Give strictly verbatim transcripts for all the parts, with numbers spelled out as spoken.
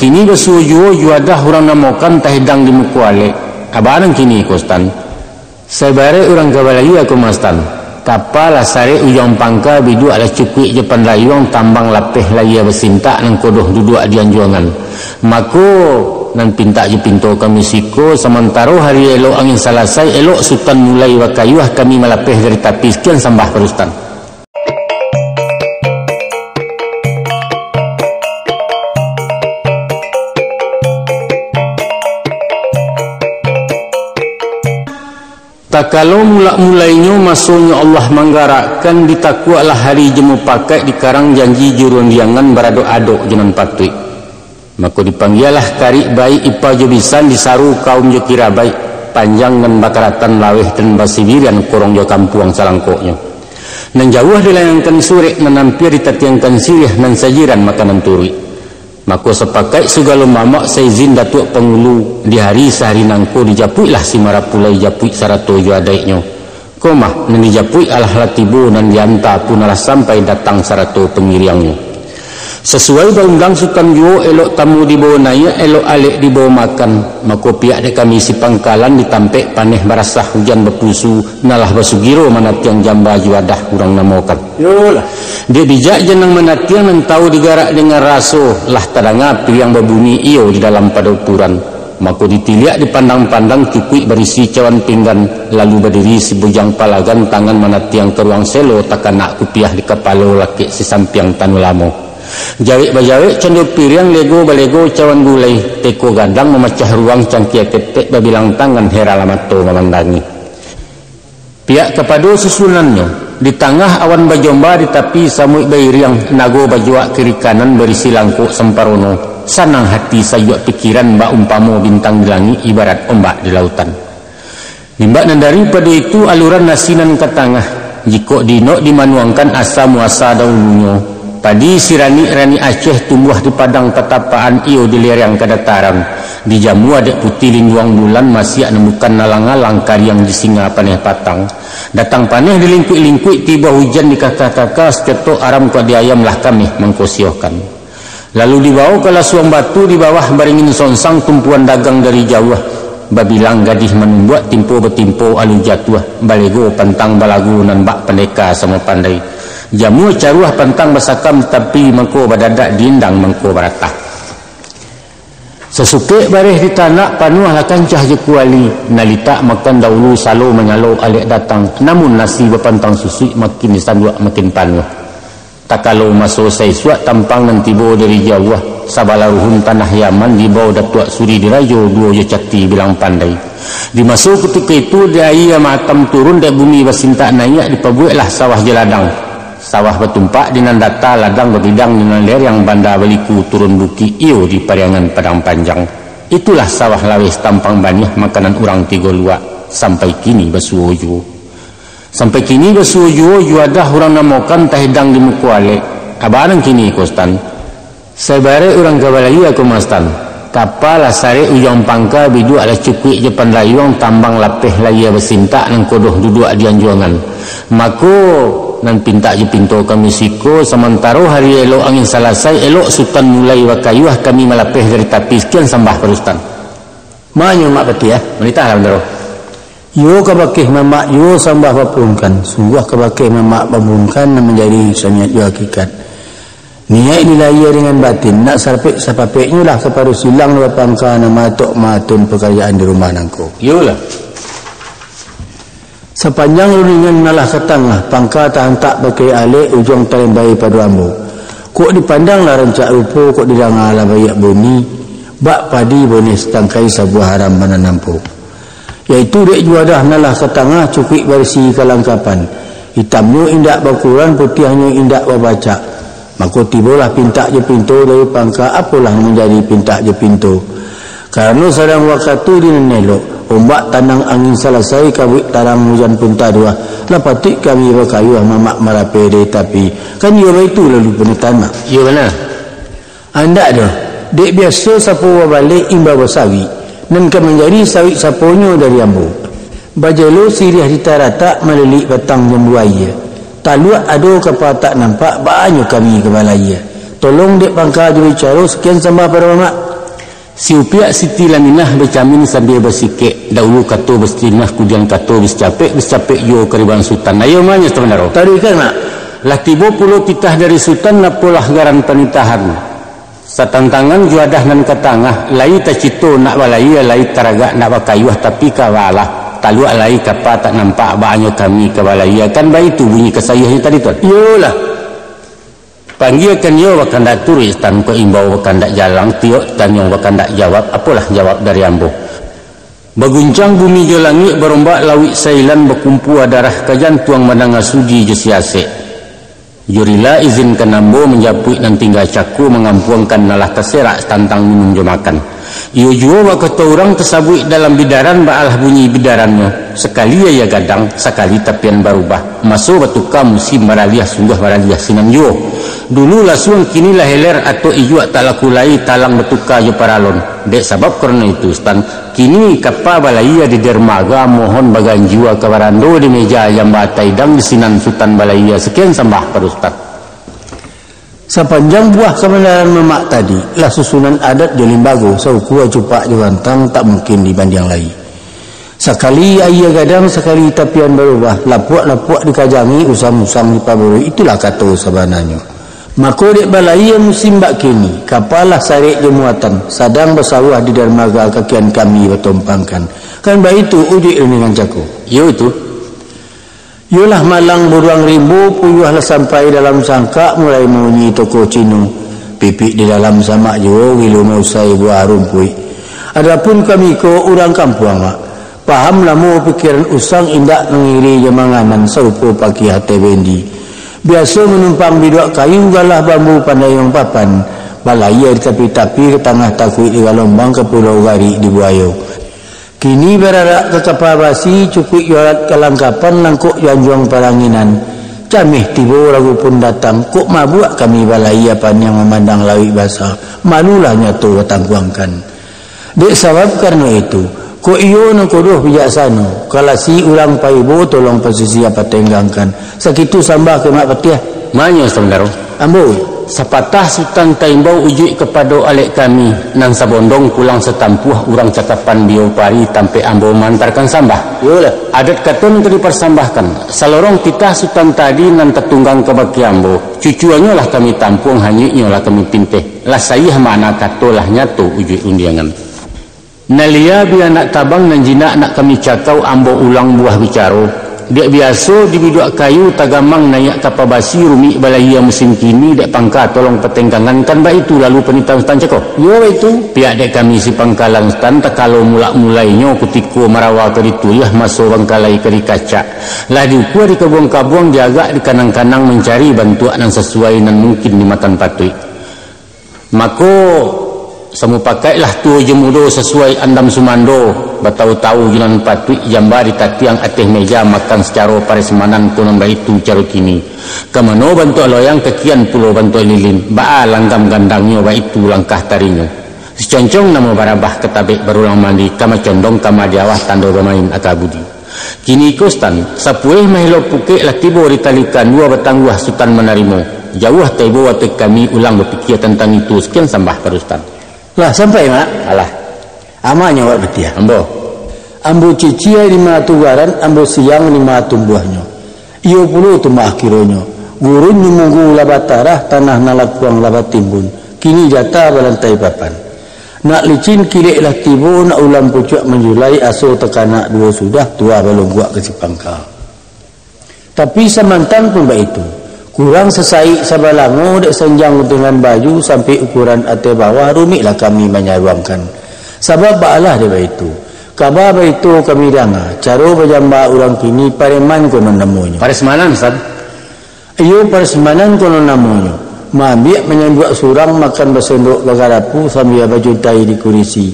Kini basuo juo juadah urang namokan tahidang di muko alek. Abah nan kini ko, Sutan. Sabarek urang ka balayia ko mah, Sutan. Kapa lah sarek ujuang pangka, biduak lah cukuik jo pandayuang, tambang lapeh layia basintak, nan kodoh duduak di anjuangan. Mako, nan pintak jo pinto kami siko, samantaro hari elok angin salasai, elok Sutan mulai bakayuah, kami malapeh dari tapi. Sakian sambah pado Sutan. Takalo mulak-mulainyo masonyo Allah manggarakkan, ditakuaklah hari jo mupakaik, dikarang janji jo rundiangan, baradok-adok jo nan patuik. Mako dipanggialah karik baik, ipa jo bisan, disaru kaum jo kirabaik, panjang nan bakaratan, laweh nan basibirian, korong jo kampuang salangkoknyo. Nan jauah dilayangkan surek, nan ampia ditatiangkan siriah, nan sajiran makanan turuik. Mako sapakaik sagalo mamak, saizin Datuak Pangulu, di hari sahari nangko dijapuiklah si marapulai, japuik sarato jo adaiknyo. Ko mah, nan dijapuik alah lah tibo, nan dianta pun alah sampai, datang sarato pangiriangnyo. Sasuai baundang Sutan juo, elok tamu dibawo naiak, elok alek dibawo makan. Mako pihak dek kami si pangkalan, di tampek paneh barasah, ujan bapusu, nan lah basugiro manatiang jamba juadah urang namokan. Yolah. Dek bijak jan nan manatiang, nan tahu digarak dengan raso, lah tadanga piriang babunyi iyo di dalam padopuran. Mako ditiliak dipandang-pandang, cukuik barisi cawan pinggan, lalu badiri si bujang palagan, tangan manatiang ka ruang selo, takanak kupiah di kapalo, lakek si sampiang tanu lamo. Jawek bajawek cando piriang, lego balego cawan gulai, teko gadang mamacah ruang, cangkia ketek babilang tangan, heran lah mato mamandangi. Pihak kapado susunannyo, di tangah awan bajomba, di tapi samuik bairiang, nago bajuak kiri kanan, barisi langkok samparono, sanang hati sayuak pikiran, bak umpamo bintang di langik, ibarat ombak di lautan. Limbak nan daripado itu, aluran nasi nan ka tangah, jikok diinok dimanuangkan asa muasa dahulunyo, padi siranik-ranik Aceh, tumbuah di padang patapaan, iyo di lereng kadataran, dijamua dek putih linduang bulan, masiak nan bukan alang-alang, kariang di singa paneh patang. Datang paneh dilingkuik-lingkuik, tibo hujan dikaka-kaka, sacotok aram kok di ayam, lah kameh mangkosiohkan. Lalu dibawo ka lasuang batu, di bawah baringin sonsang, tumpuan dagang dari jauah. Babilang gadih manumbuak, timpo batimpo alu jatuah, balego pantang balagu, nan bak pandeka samo pandai. Jamua caruah pantang basakam, tapi mangko badadak, diindang mangko baratah. Sasukek bareh ditanak, panuahlah kancah jo kuali, nalitak makan dahulu, salo manyalo alek datang, namun nasi bapantang susuik, makin disanduak makin panuah. Takalo maso saisuak, tampang nan tibo dari jauah, sabalah ruhun tanah Yaman, dibawo Datuak Suri Dirajo, duo jo cati bilang pandai. Di maso kutiko itu, di aia matam turun, dek bumi basintak naiak, dipabueklah sawah jo ladang. Sawah batumpak di nan data, ladang babidang di nan lereng, banda baliku turun bukik, iyo di Pariangan Padang Panjang. Itulah sawah laweh tampang baniah, makanan urang tigo luak, sampai kini basuo juo. Sampai kini basuo juo, juadah urang namokan, tahidang di muko alek. Abah nan kini ko, Sutan. Sabarek urang ka balayia ko mah, Sutan. Kapa lah sarek ujuang pangka, biduak lah cukuik jo pandayuang, tambang lapeh layia basintak, nan kodoh duduak di anjuangan. Mako, nan pintak jo pinto kami siko, samantaro hari elok angin salasai, elok Sutan mulai bakayuah, kami malapeh dari tapi. Sakian sambah pado Sutan. Manyo Mak Patiah, manitahlah bantaro. Iyo ka bakeh mamak juo sambah bapuhunkan, sungguah ka bakeh mamak bapuhunkan, nan manjadi samiat jo hakikat. Niaik dilayia dengan batin, nak sarapek sapapeknyo lah, saparo silang lah bapangka, nan matok maatun pakarajaan di rumah nangko. Iyolah. Sapanjang rundingan nan lah ka tangah, pangka taantak bakeh alek, ujuang talembai pado ambo. Kok dipandang lah rancak rupo, kok didanga lah baiak bunyi, bak padi boneh satangkai, sabuah haram mananam po. Yaitu dek juadah nan lah ka tangah, cukuik barisi kalangkapan. Itamnyo indak bakurang, putiahnyo indak babacak. Mako tibolah pintak jo pinto dari pangka, apolah nan manjadi pintak jo pinto. Karano sadang wakatu di nan elok, ombak tanang angin salasai, kabuik tarang ujan pun taduah, lah patuik kami bakayuah mamak marapeh dari tapi, kan iyo baitu lalu punyo tanak. Iyo bana. Andak doh, dek biaso sapo babaleh imbau basawik, nan ka manjadi sawik saponyo dari ambo. Bajelo siriah di taratak, malilik batang jambu aia. Taluak ado kapa tak nampak, baanyo kami ka balayia. Tolong dek pangka jo bicaro, sakian sambah pado mamak. Si Upiak Siti Laminah bacamin sambia basikek, daulu kato basinah, kudian kato basicapek, basicapek juo kariban Sutan. Ayo, manyo, Sutan Bandaro. Taruihkan, Mak. Lah tibo pulo titah dari Sutan, apolah garan panitahan. Satantangan juadah nan ka tangah, lai tacito nak balayia, lai taragak nak bakayuah, tapi ka balah, taluak lai kapa tak nampak, baanyo kami ka balayia, kan baitu bunyi kasayuahnyo tadi, Tuan? Iyolah. Panggiakan iyo bakandak turuik, Sutan, kok imbau bakandak jalang, tiok tanyong bakandak jawab, apolah jawab dari ambo. Baguncang bumi jo langik, barombak lauik sailan, bakumpua darah ka jantuang, mandanga sudi jo siasek. Jo rila izin kan ambo manjapuik nan tingga cako, mangampuangkan nan lah taserak tantang minum jo makan. Iyo juo bak kato urang tasabuik dalam bidaran, baalah bunyi bidarannyo, sakali aia gadang, sakali tapian barubah. Maso batuka, musim baraliah, sungguah baraliah sinan juo. Dulu lasuang, kini lah heler, atok ijuak tak laku lai, talang batuka jo paralon. Dek sabab karano itu, Sutan, kini kapa balayia di dermaga, mohon baganjua ka barando, di meja jamba taidang, di sinan Sutan balayia. Sakian sambah pado Sutan. Sapanjang buah kabandaran mamak tadi, lah susunan adat jo limbago, saukua cupak jo gantang, tak mungkin dibandiang lai. Sakali aia gadang, sakali tapian barubah, lapuak-lapuak dikajangi, usang-usang dipabarui, itulah kato sabananyo. Mako dek balayia musim bak kini, kapa lah sarek jo muatan, sadang basawah di darmaga, kakian kami batompangkan. Kan baitu ujuik rundingan cako. Iyo itu. Iyolah malang buruang rimbo, puyuah lah sampai dalam sangkak, mulai maunyi toko Cino. Pipik di dalam samak juo, gilo mausai buah rumpuik. Adapun kami ko urang kampuang, Mak. Paham lamo pikiran usang, indak mangiri jo manganan, sarupo pakiah ateh bendi. Biaso manumpang biduak kayu, galah bambu pandayuang papan, balayia di tapi-tapi, ka tangah takuik di galombang, ka pulau garik di buayo. Kini bararak ka kapa basi, cukuik jo alat kalangkapan, langkok jo anjuang paranginan. Cameh tibo ragu pun datang, kok mabuak kami balayia paniang mamandang lauik basa, malulah nyato batangguangkan. Dek sabab karano itu, kok iyo nan kodoh bijaksano, kalasi urang paibo, tolong pasisia patenggangkan. Sakitu sambah ka Mak Patiah. Manyo, Sutan Bandaro. Ambo. Sapatah Sutan taimbau ujuik kapado alek kami, nan sabondong pulang satampuah, urang cakapan Bio Pari, tampek ambo maantarkan sambah. Iyolah. Adat kato nan ka diparsambahkan, salorong titah Sutan tadi nan tatunggang ka baki ambo, cucuanyo lah kami tampuang, hanyuiknyo lah kami pinteh. Lah saiah makna kato, lah nyato ujuik rundiangan. Nan lia bia nak tabang, nan jinak nak kami cakau, ambo ulang buah bicaro. Dek biaso di biduak kayu, tagamang naiak kapa basi, rumik balayia musim kini, dek pangka tolong patenggangan, kan baitu lalu panitahan Sutan cako? Iyo, baitu. Pihak dek kami si pangkalan Sutan, takalo mulak-mulainyo, kutiko marawa ka dituliah, maso bangkalai ka dikacak. Lah diukua dikabuang-kabuang, diagak dikanang-kanang, mancari bantuak nan sasuai, nan mungkin di matan patuik. Mako, samupakaiklah tuo jo mudo, sasuai andam sumando, batau-tau jo nan patuik, jamba ditatiang ateh meja, makan sacaro parasmanan, ko nan baitu caro kini. Ka mano bantuak loyang, kakian pulo bantuak lilin, baa langgam gandangnyo, baitu langkah tarinyo. Siconcong namo barabah, ka tabek barulang mandi, ka macondong ka madiawah, tando bamain aka budi. Kini ko Sutan, sapueh maelo pukek, lah tibo di tali kandua, batangguah Sutan manarimo. Jauah taibo ateh kami, ulang bapikia tantang itu, sakian sambah pado Sutan. Lah sampai, Mak? Alah. Amanyo awak Patiah. Ambo. Ambo cicia di ma tugaran, ambo siang di ma tumbuahnyo. Iyo pulo tu mah kironyo, gurun nyumunggu lah batarah, tanah nan lakuang lah batimbun, kini jata balantai papan. Nak licin kilek lah tibo, nak ulam pucuak manjulai, aso takanak duo sudah, tuah balungguak ka sipangka. Tapi samantang pun baitu, kurang sasaik sabalango, dek sanjang guntingan baju, sampik ukuran ateh bawah, rumiklah kami manyaruangkan. Sabab baalah dek baitu, kaba baito kami danga, caro bajamba urang kini, pareman konon namonyo. Paresmanan, San? Iyo, paresmanan konon namonyo. Maambiak manyambuak surang, makan basendok bagarapu, sambia bajuntai di kurisi.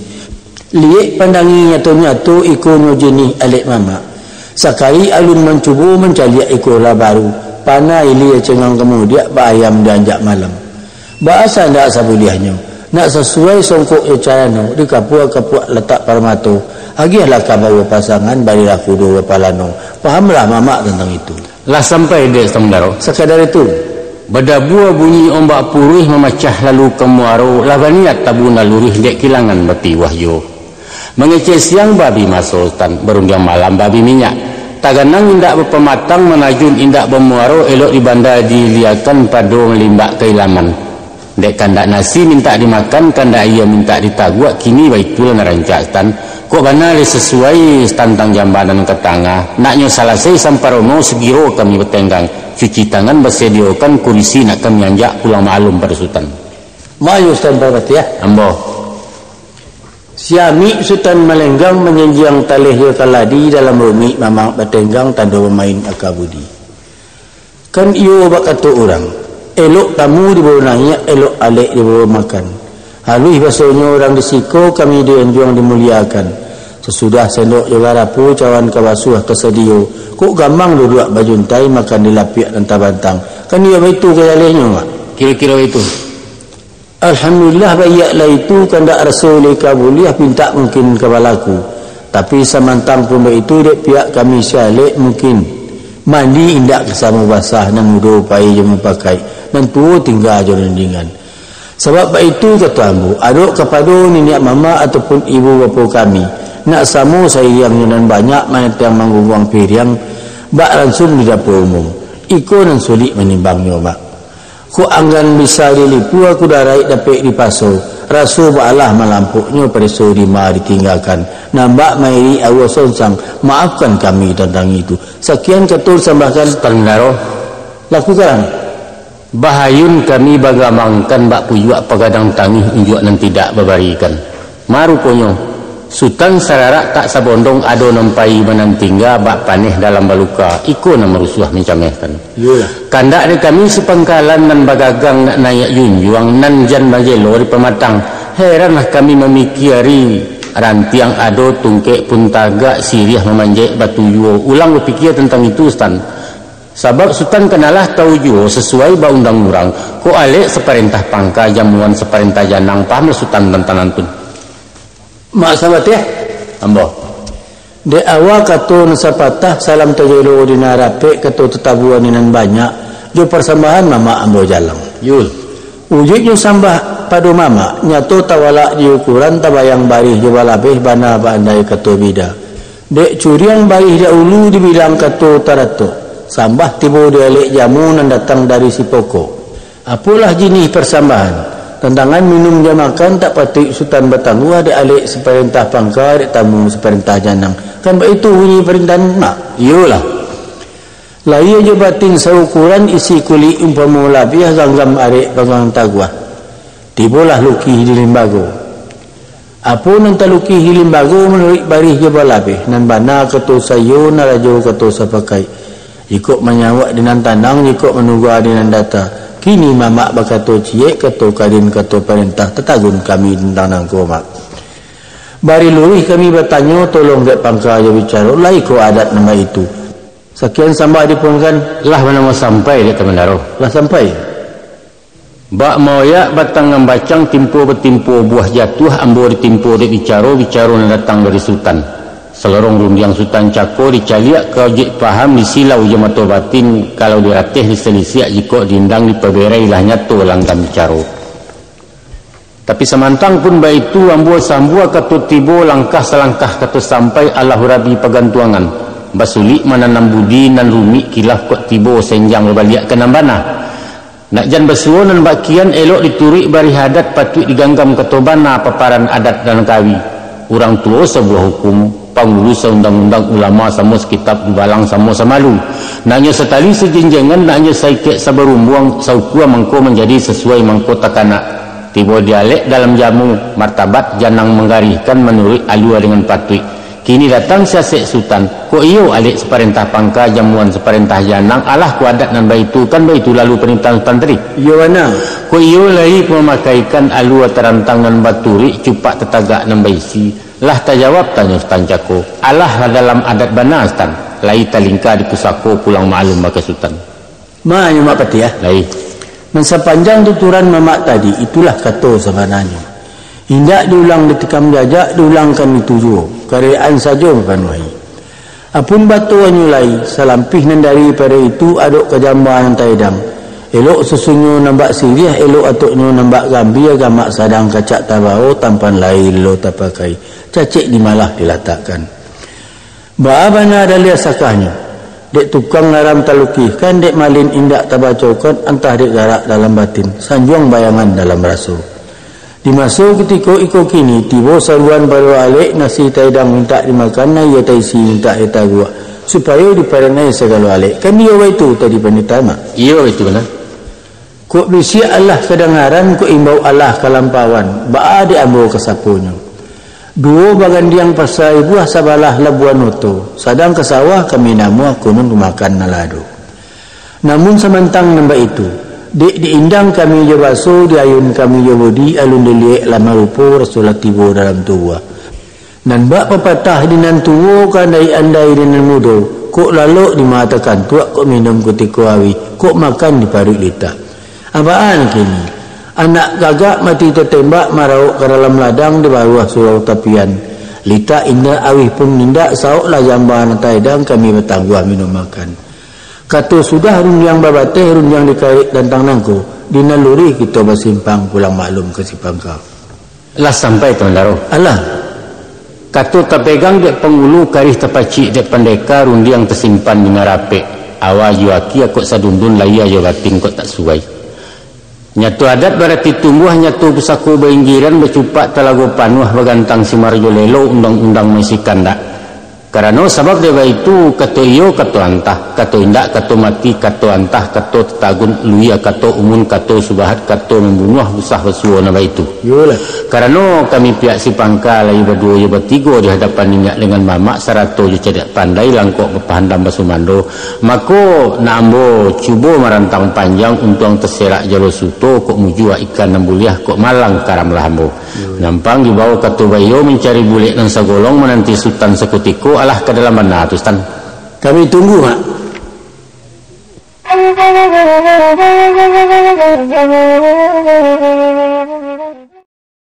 Liek pandangi nyato-nyato, ikonyo jinih alek mamak. Sakali alun mancubo, mancaliak iko lah baru. Panah ilia cengang kamudiak, baayam dianjak malam. Baa sa ndak sabuliahnyo, nak sasuai songkok jo calano, dikapua-kapuak latak parmato, agiahlah kabau bapasangan, barilah kudo bapalano. Pahamlah mamak tantang itu. Lah sampai dek Sutan Bandaro? Sakadar itu. Badabua bunyi ombak puruih mamacah lalu ka muaro, lah baniat tabu nan luruih dek kilangan bapiwah juo. Mangecek siang babi maso tan, barundiang malam babi minyak. Taganang indak bapamatang, manajun indak bamuaro, elok di banda diiliakan, pado malimbak ka ilaman. Dek kandak nasi mintak dimakan, kandak aia mintak ditaguak, kini baitulah nan rancak tan. Kok bana lai sasuai tantang jambanan ka tangah, naknyo salasai samparono sagiro kami batenggang, cuci tangan basadiokan kurisi nak kami anjak pulang maklum pado Sutan. Mayu Sutan Parpatiah. Ambo. Siamik Sutan Malenggang manjanjiang taleh jo kaladi dalam rumik mamak batenggang tando bamain aka budi. Kan iyo bak kato urang, elok tamu dibawo naiak, elok alek dibawo makan. Haluih basonyo urang di siko kami dianjuang dimuliakan. Sasudah sendok jo garapo cawan ka basuah ka sadio, kok gamang duduak bajuntai makan di lapiak nan tabantang. Kan iyo baitu ka jalehnyo, Mak? Kiro-kiro itu. Alhamdulillah, baiaklah itu, kandak raso lai ka buliah, pintak mungkin ka balaku. Tapi samantang pun baitu, dek pihak kami si alek mungkin mandi indak ka samo basah, nan mudo pai jo mupakaik, nan tuo tingga jo rindingan. Sabab baitu kato ambo, adok kapado niniak mamak ataupun ibu bapo kami, nak samo sairiang jo nan banyak manantiang manggungguang piriang, bak lansuang di dapua umum. Iko nan sulik manimbangnyo, Mak. Kok anggan bisa dilipua, kudaraik dapek dipaso, raso baalah malampoknyo, pareso dima ditinggakan, nambak mairik aua sonsang, maafkan kami tantang itu. Sakian kato disambahkan. Sutan Bendaro. Lakukan. Bahayun kami bagamangkan bak pujuak pagadang tangih unjuak nan tidak babarikan. Ma ruponyo, Sutan sararak tak sabondong ado nan pai manantingga bak paneh dalam baluka, iko nan marusuah mancamehkan. Iyolah. Kandak dek kami sapangkalan nan bagagang nak naiak junjuang nan jan bajelo di pamatang. Heranlah kami mamikiari rantiang ado tungkek pun tagak siriah mamanjek batu juo. Ulang bapikia tantang itu, Sutan. Sabab Sutan kanalah tau juo sasuai ba undang urang, kok alek saparentah pangka, jamuan saparentah janang, pahamlah Sutan tantang nantun. Mak Sabatiah. Ambo. Dek awa kato nan sapatah, salam tajelo di nan rapek, kato tatabua di nan banyak, jo parsambahan mamak ambo jalang. Yul. Ujuiknyo sambah pado mamak, nyato tawalak di ukuran, tabayang barih jo balabeh, bana baandai kato bida. Dek curiang barih dahulu dibilang kato taratok, sambah tibo di alek jamu nan datang dari si pokok. Apolah jinih parsambahan, tantangan minum jo makan tak patuik Sutan batangguah dek alek saparentah pangka, dek tamu saparentah janang. Kan baitu bunyi parintahan, Mak? Iyolah. Lahia jo batin saukuran, isi kulik umpamo labiah, ganggam arek panggang taguah. Tibolah lukih di limbago. Apo nan talukih di limbago manuruik barih jo balabeh, nan bana kato saiyo, nan rajo kato sapakaik. Jikok manyawak di nan tanang, jikok manuga di nan data. Kini mamak bakato ciek, kato karin, kato parentah, tatagun kami tantang nangko, Mak. Bari luruih kami batanyo, tolong dek pangka jo bicaro, lai ko adat nan baitu. Sakian sambah dipuangkan. Lah manamo sampai, dek Kamandaro? Lah sampai. Bak maoyak batang nan bacang, timpo batimpo buah jatuah, ambo ditimpo dek bicaro, bicaro nan datang dari Sutan. Salorong rundiang Sutan cako, dicaliak ka ojek paham, disilau jo mato batin, kalau dirateh disalisiak, jikok diindang dipaberai, lah nyato langgam bicaro. Tapi samantang pun baitu, ambo sambua kato tibo, langkah salangkah kato sampai, Allahu Rabi pagantuangan. Basulik mananam budi, nan rumik kilaf kok tibo, senjang babaliak ka nan bana. Nak jan basuo nan bak kian, elok dituruik barih adat, patuik diganggam kato bana, paparan adat nan kawi. Urang tuo sabuah hukum, pangulu saundang-undang, ulama samo sakitab, dubalang samo samalu. Naknyo satali sajenjengan, naknyo saikek sabarumbuang, saukua mangko manjadi, sasuai mangko takanak. Tibo di alek dalam jamu, martabat janang manggarihkan manuruik alua dengan patuik. Kini datang si asek Sutan, kok iyo alek saparentah pangka, jamuan saparentah janang, alah ko adat nan baitu, kan baitu lalu parintahan Sutan tadi? Iyo bana. Kok iyo lai ko mamakaikan alua tarantang nan baturuik, cupak tatagak nan baisi? Lah tajawab tanyo Sutan cako, alah lah dalam adat bana Sutan, lai talingka di pusako, pulang maklum bakeh Sutan. Ma nyo Mak Patiah. Lai. Nan sapanjang tuturan mamak tadi, itulah kato sabananyo. Indak diulang ditikam jajak, diulangkan itu juo, karayaan sajo mapanuahi. Apun batonyo lai, salampih nan daripado itu, adok ka jamba nan taedang, Elok susunnyo nan bak siriah, elok atuknyo nan bak gambia, gamak sadang kacak tabao, tampan lai lo tapakai, cacek di malah dilatakkan. Baa bana daliah sakahnyo, dek tukang ngaram talukihkan, dek malin indak tabacokan, antah dek garak dalam batin, sanjuang bayangan dalam raso. Di maso kutiko iko kini, tibo saruan pado alek, nasi taidang mintak dimakan, aia taisi mintak ditaguak, supayo diparenai sagalo alek. Kan iyo baitu tadi, Pandita Mak? Iyo, baitu bana. Kok bisiak alah kadangaran, kok imbau alah kalampauan, baa dek ambo kasaponyo? Duo bagandiang pasa ibuah, sabalah labuan oto, sadang ka sawah kami namuah, konon rumakan nan lah ado. Namun samantang nan baitu, dek diindang kami jo baso, diayun kami jo budi, alun diliek lah marupo, raso lah tibo dalam tubuah. Nan bak papatah di nan tuo, ka andai-andai di nan mudo, kok lalok di mata kantuak, kok minum kutiko auih, kok makan di paruik litak. Abaan kini, anak gagak mati tatembak, marauk ka dalam ladang, di baruah surau tapian. Litak indak, auih pun indak, saok lah jamba nan taedang, kami batangguah minum makan. Kato sudah rundiang babateh, rundiang dikarik tantang nangko, di nan luruih kito basimpang, pulang maklum ka sipangka. Lah sampai, Tuan Daro? Alah. Kato tapegang dek pangulu, karih tapacik dek pandeka, rundiang tasimpan di nan rapek. Awa jo akia kok sadundun, lahia jo batin kok tak suai. Nyato adat barati tumbuah, nyato pusako bainggiran, bacupak talago panuah, bagantang simar jo lelo, undang-undang maisi kandak. Karano sabab dek baitu, kato iyo, kato antah, kato indak, kato mati, kato antah, kato tatagun, luia, kato umun, kato subahat, kato mambunuah, usah basuo nan baitu. Iyolah. Karano kami pihak sipangka lai baduo jo batigo di hadapan niniak dengan mamak, sarato jo cadiak pandai, langkok bapahandam basumando, mako, nak ambo cubo marantang panjang, untuang taserak jalo suto, kok mujua ikan nan buliah, kok malang karamlah ambo. Nampang dibao kato baiyo, mancari bulek nan sagolong, mananti sutan sakutiko, alah ka dalam bana tu, Sutan. Kami tunggu, Mak.